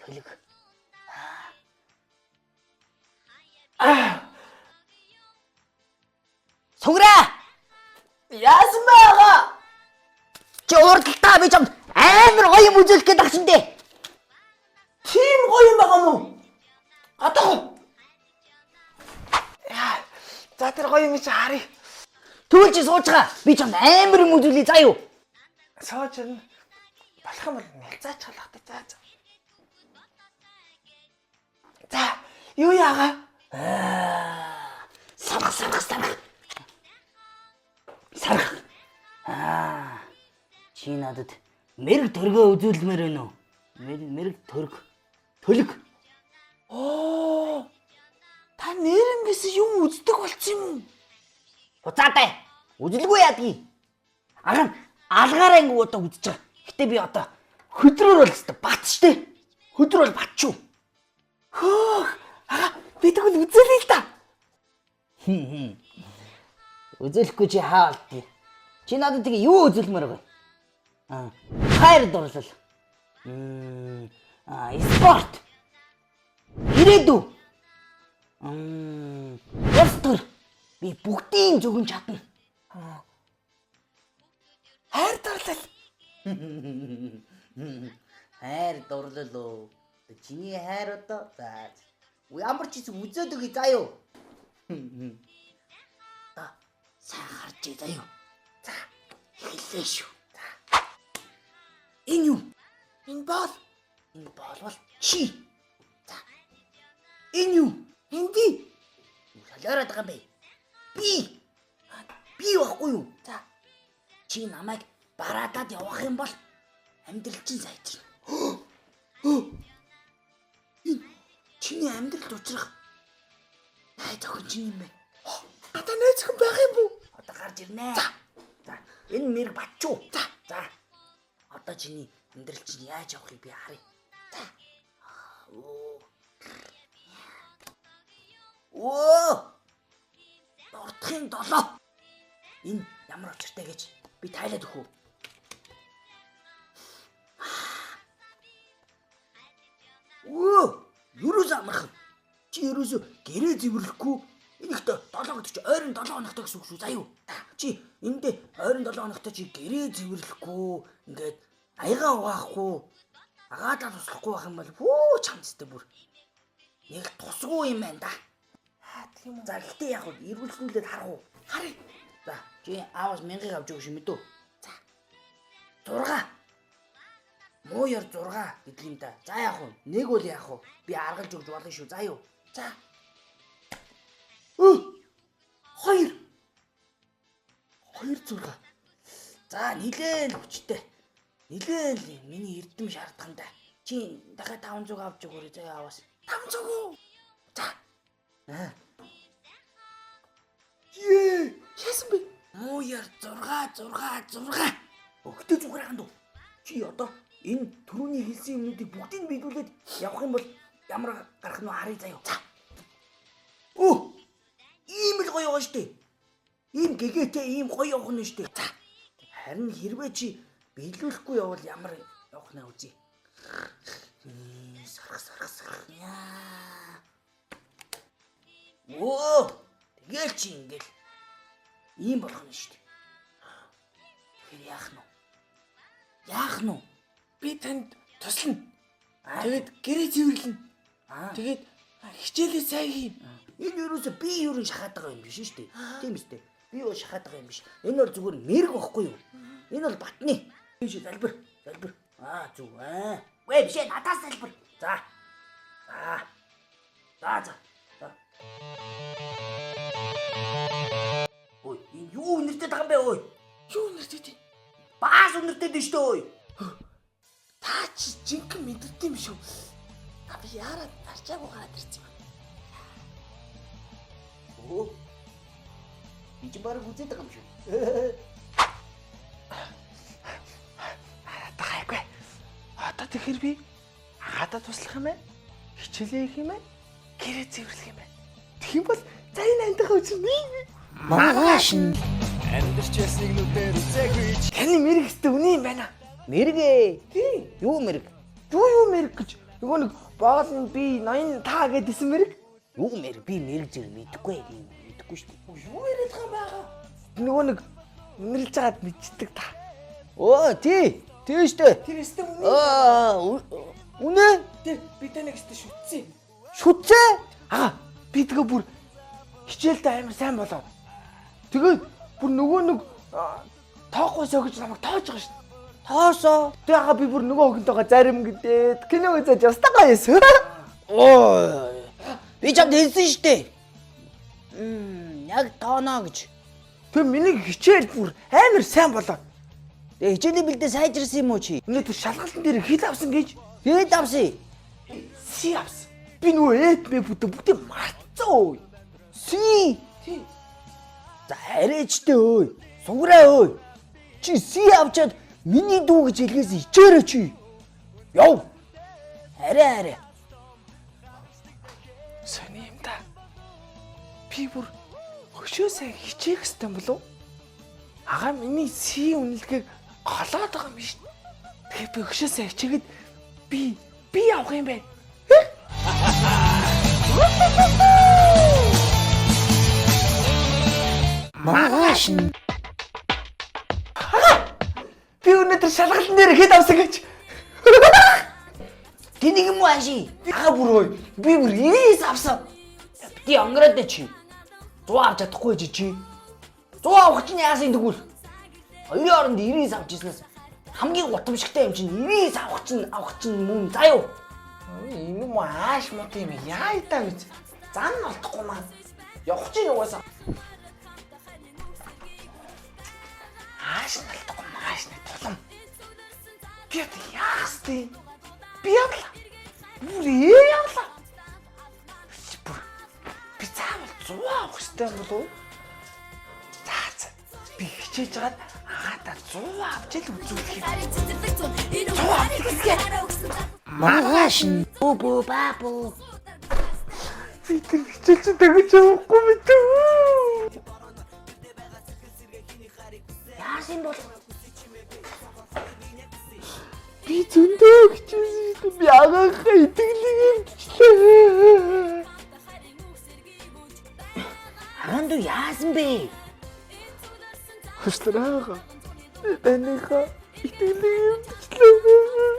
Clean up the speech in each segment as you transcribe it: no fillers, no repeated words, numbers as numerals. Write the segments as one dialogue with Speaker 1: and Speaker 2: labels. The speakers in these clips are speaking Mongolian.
Speaker 1: Төлөг.
Speaker 2: Аа.
Speaker 1: Суграа!
Speaker 2: Яасан бэ ага?
Speaker 1: Чи урдталтаа би чамд амар гоё юм үзүүлэх гээд ах чинь дээ.
Speaker 2: Тийм гоё юм байгаа мó? Гадаа. Яа. За тэр гоё юм чи харъя.
Speaker 1: Тэгвэл чи суучгаа. Би чамд амар юм үзүүлье заа юу?
Speaker 2: Сууж ин болох юм бол нэлзаач халах та. За за. За, юу яага?
Speaker 1: Сарах сарах сарах. Сарах. Аа. Чи надад мэрэг төргөө үзүүлмээр байна уу? Мэрэг төрг. Төлөг.
Speaker 2: Оо. Та нэрнгээс юм үздэг болсон юм уу?
Speaker 1: Буцаатай. Үзэлгүй яадгийг. Ага нь алгаараа ингэ одоо үзэж байгаа. Гэтэ би одоо хөдрөөр бол өстө бат штэ. Хөдрөр бол бат шүү.
Speaker 2: Хөөх. Ага, би тэгвэл үзүүлээ л да.
Speaker 1: Үзүүлэхгүй чи хаа болдгийг. Чи надад тэгээ юу үзүүлмээр байгаа юм? Аа, хайр дурлал. Аа, спорт. Ирээдүй. Улс төр. Би бүгдийн зөвгөн чадна.
Speaker 2: Хайр дурлал.
Speaker 1: Хайр дурлал уу? Чиний хайр одоо за ямар ч хэсэг үзээд өгье заа юу. Та сайн харж заа юу. За эхэллээ шүү. За. Энэ юу?
Speaker 2: Энэ бол
Speaker 1: Энэ болвол чи. За. Энэ юу?
Speaker 2: энэ би.
Speaker 1: Солиороод байгаа юм бэ? Би. Би байхгүй юу?
Speaker 2: За.
Speaker 1: Чи намайг бараадаад явах юм бол амьдрал чинь сайжирна. Энэ чиний амьдралд учрах найз охин чинь юм бэ?
Speaker 2: Одоо найз охин байх юм бүү?
Speaker 1: Одоо гарч ирнэ. За. За. Энэ мэрэг батчуу. За. За. Одоо чиний амьдрал чинь яаж явахыг би харъя. За. Оо. Оо. Дурдахын долоо. Энэ ямар учиртай гэж би тайлаад өгөх үү? Өө, ерөөсөө амархан. Чи ерөөсөө гэрээ зэвэрлэхгүй энэгт 7 гэдэг чи ойрын 7 хоногтой гэсэн үг шүү заа юу. Чи эндээ ойрын 7 хоногтой чи гэрээ зэвэрлэхгүй ингээд аягаа угаахгүй агаадаа туслахгүй байх юм бол хүү чамцтай бүр. Нэг тусгүй юм байна да.
Speaker 2: Аа, тийм үү.
Speaker 1: За гэхдээ яг хөө эргүүлсүүлээд харах уу?
Speaker 2: Харъя.
Speaker 1: За чи аавас мянгаыг авч өгш юм мэдүү? За. 6. Мууяр 6 гэдэг юм да. За яг уу нэг бол яг уу би аргалж өгч болно шүү. За юу.
Speaker 2: За.
Speaker 1: Өө
Speaker 2: 2. 2 6.
Speaker 1: За нилээн л хүчтэй. Нилээн л миний эрдэм шаардах юм да. Чи дахиад 500 авч өгөөрэй заяа аваас.
Speaker 2: 500 уу? За.
Speaker 1: Аа.
Speaker 2: Ее, яасан бэ?
Speaker 1: Мууяр 6 6 6. Өгтөө зүгээр ханд уу? Чи одоо энэ түрүүний хэлсэн юмнуудыг бүгдийг биелүүлээд явах юм бол ямар гарах нь вэ харъя заяа. За. Өө! Ийм л гоё байгаа штэ. Ийм гэгээтэй ийм гоё явах нь штэ. За. Харин хэрвээ чи биелүүлэхгүй явбал ямар явах нь үзье. Сарх сарх сарх. Яа. Өө! Тэгэл чи ингээл ийм болох нь шүү дээ. Тэгэхээр яах нь вэ? Яах нь вэ?
Speaker 2: Би танд туслана.
Speaker 1: Аа.
Speaker 2: Тэгээд гэрээ зэвэрлэнэ.
Speaker 1: Аа.
Speaker 2: Тэгээд хичээлээ сайн хийн.
Speaker 1: Энэ ерөөсө би ерөн шахаад байгаа юм биш шүү дээ. Тийм үстэй. Би юу шахаад байгаа юм биш. Энэ бол зүгээр мэрэг байхгүй юу? Энэ бол батны. Биш залбир. Залбир. Аа зүг аа. Үгүй биш ээ надаас залбир. За. За. За за. За. Ой, энэ юу үнэртэй байгаа юм бэ ой?
Speaker 2: Юу нэртэй тийм?
Speaker 1: Баас үнэртэй дээ шүү дээ ой.
Speaker 2: Та чи жинхэнэ мэдэрдэг юм шүү. Та би яарад тарчаагүй гараад ирсэн юм.
Speaker 1: Өө. Би ч бараг үзээд байгаа юм шүү.
Speaker 2: Одоо гайгүй. Одоо тэгэхээр би агаадаа туслах юм байна. Хичээлээ хийх юм байна. Гэрээ зэвэрлэх юм байна. Тэгэх юм бол за энэ андгаа үзнэ.
Speaker 1: Маргааш нь
Speaker 3: Амьдарч байсныг нүдээр үзээгүй ч
Speaker 2: Таны мэрэг өстө үнэ юм байна.
Speaker 1: мэрэг ээ.
Speaker 2: Тийм.
Speaker 1: Юу мэрэг?
Speaker 2: Юу юу мэрэг гэж Нөгөө нэг боол нь би ноён та гэдсэн мэрэг.
Speaker 1: Юу мэр би мэрэг зэрэг мэдэхгүй юм. Мэдэхгүй шүү дээ.
Speaker 2: Юу яриад байгаа юм байгаа? Нөгөө нэг үнэрлж байгаад мэдчихдэг та.
Speaker 1: Оо тий. Тий шүү дээ.
Speaker 2: Тэр өстө үнэ.
Speaker 1: Аа үнэ?
Speaker 2: Тэр би таныг өстө шүтсэн.
Speaker 1: Шүтсэ?
Speaker 2: Аа би тэгээ бүр хичээлдээ амар сайн болоод. Тэгээд бүр нөгөө нэг тоохгүй согж намайг тоож байгаа шүү дээ.
Speaker 1: Тоосоо.
Speaker 2: Тэгээ агаа би бүр нөгөө охинтойгоо зарим гэдээд кино үзэж ястаа гоё байсан.
Speaker 1: Оо. Би чамд хэлсэн шүү дээ. Яг тооно гэж.
Speaker 2: Тэгээ миний хичээл бүр амар сайн болоод.
Speaker 1: Тэгээ хичээлийн бэлдээ сайжирсан юм уу чи?
Speaker 2: Өнөөдөр шалгалтын дээр хэл авсан гэж
Speaker 1: Хэл авсан.
Speaker 2: Си авсан. Би нөгөө эд мэ бүтэ бүгдийг мартсан өө.
Speaker 1: Си.
Speaker 2: Тий.
Speaker 1: За арайчтэй өө. Суграа өө. Чи си авчаад миний дүү гэж хэлхээс ичээрэй чи. Яв. Арай арай.
Speaker 2: Сони юм да. Би бүр хөшөө сайн хичээх хэвээр болов? Агаа миний си үнэлгээг голоод байгаа юм биш. Тэгэхээр би хөшөө сайн хичээгээд би явах юм байна.
Speaker 1: Маргааш нь
Speaker 2: Би өнөөдөр шалгалтын дээр хэд авсан гэж.
Speaker 1: тэнийг юм уу ааши?
Speaker 2: Аа бүр ой. Би бүр 99 авсан.
Speaker 1: Бити онгороод дээ чи. 100 авч чадахгүй чи чи. 100 авах чинь яасан тэгвэл? Хоёрын оронд 99 авч ирснээс хамгийн гутамшигтай юм чинь 99 авах чинь мөн заа юу?
Speaker 2: Энэ юм ааш мот юм яа итаа биз. Зан олдохгүй маа. Явах чинь угаасаа. Ааш нь олдохгүй мааш нь тулам. Би одоо яах ёстой? Би явлаа. Бүр явлаа. Бүр би заавал 100 авах ёстой юм болов уу? За. Би хичээж хагаад агаата 100 авч ил үзүүлэх юм.
Speaker 1: Маргааш нь бүү ба бүү.
Speaker 2: Би тэр хичээл чинь тэгэж явахгүй мэдв.
Speaker 1: Яасан бол
Speaker 2: Би зөндөө хичээсэн шүү дээ. Би агаагаа итгэлийг эвдчихлээ.
Speaker 1: Харанду яасан бэ?
Speaker 2: Хурцлаа. Би таныхаа итгэлийг эвдчихлээ.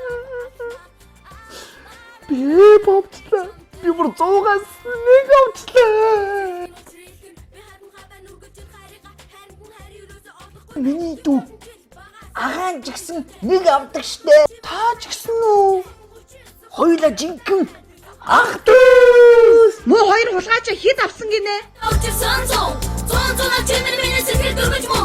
Speaker 2: Би бовчлаа. Би бүр 100-аас 1 авчлаа.
Speaker 1: Миний дүү агаан ч гэсэн нэг авдаг штэ.
Speaker 2: Та ч гэсэн үү?
Speaker 1: Хоёулаа жинхэнэ
Speaker 2: Ах дүүс.
Speaker 4: Муу хоёр хулгайчаа хэд авсан гинэ?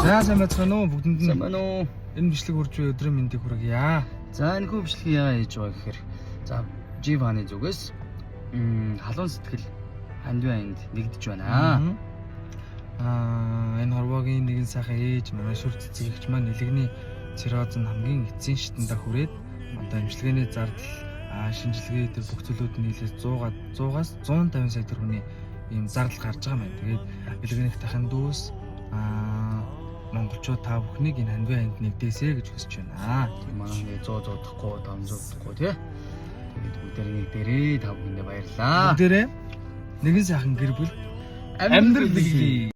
Speaker 5: За сайн байцгаана уу бүгдэнд нь.
Speaker 3: Сайн байна уу?
Speaker 5: Энэ бичлэг хүрж буй өдрийн мэндийг хүргье.
Speaker 3: За энэ хүү бичлэгийг яа хийж байгаа гэхээр за Жив хааны зүгээс халуун сэтгэл хандив анд нэгдэж байна.
Speaker 5: Энэ хорвоогийн нэгэн сайхан ээж манай шүр цэцэг эгч маань элэгний цирроз нь хамгийн эцсийн шатанда хүрээд одоо эмчилгээний зардал шинжилгээ тэр бүх зүйлүүд нь нийлээд 100-аас 150 сая төгрөгийн ийм зардал гарч байгаа юм байна. Тэгээд элэгнийх тахын дүүс монголчууд та бүхнийг энэ хандивын анд нэгдээсэ гэж хүсэж байна.
Speaker 3: Тийм манай нэг 100 зуудахгүй 5 зуудахгүй тий. Тэгээд бүгдээр нэгдэрээ та бүхэндээ баярлалаа.
Speaker 5: Бүгдээрээ нэгэн сайхан гэр бүл амьдрал бэлгэе.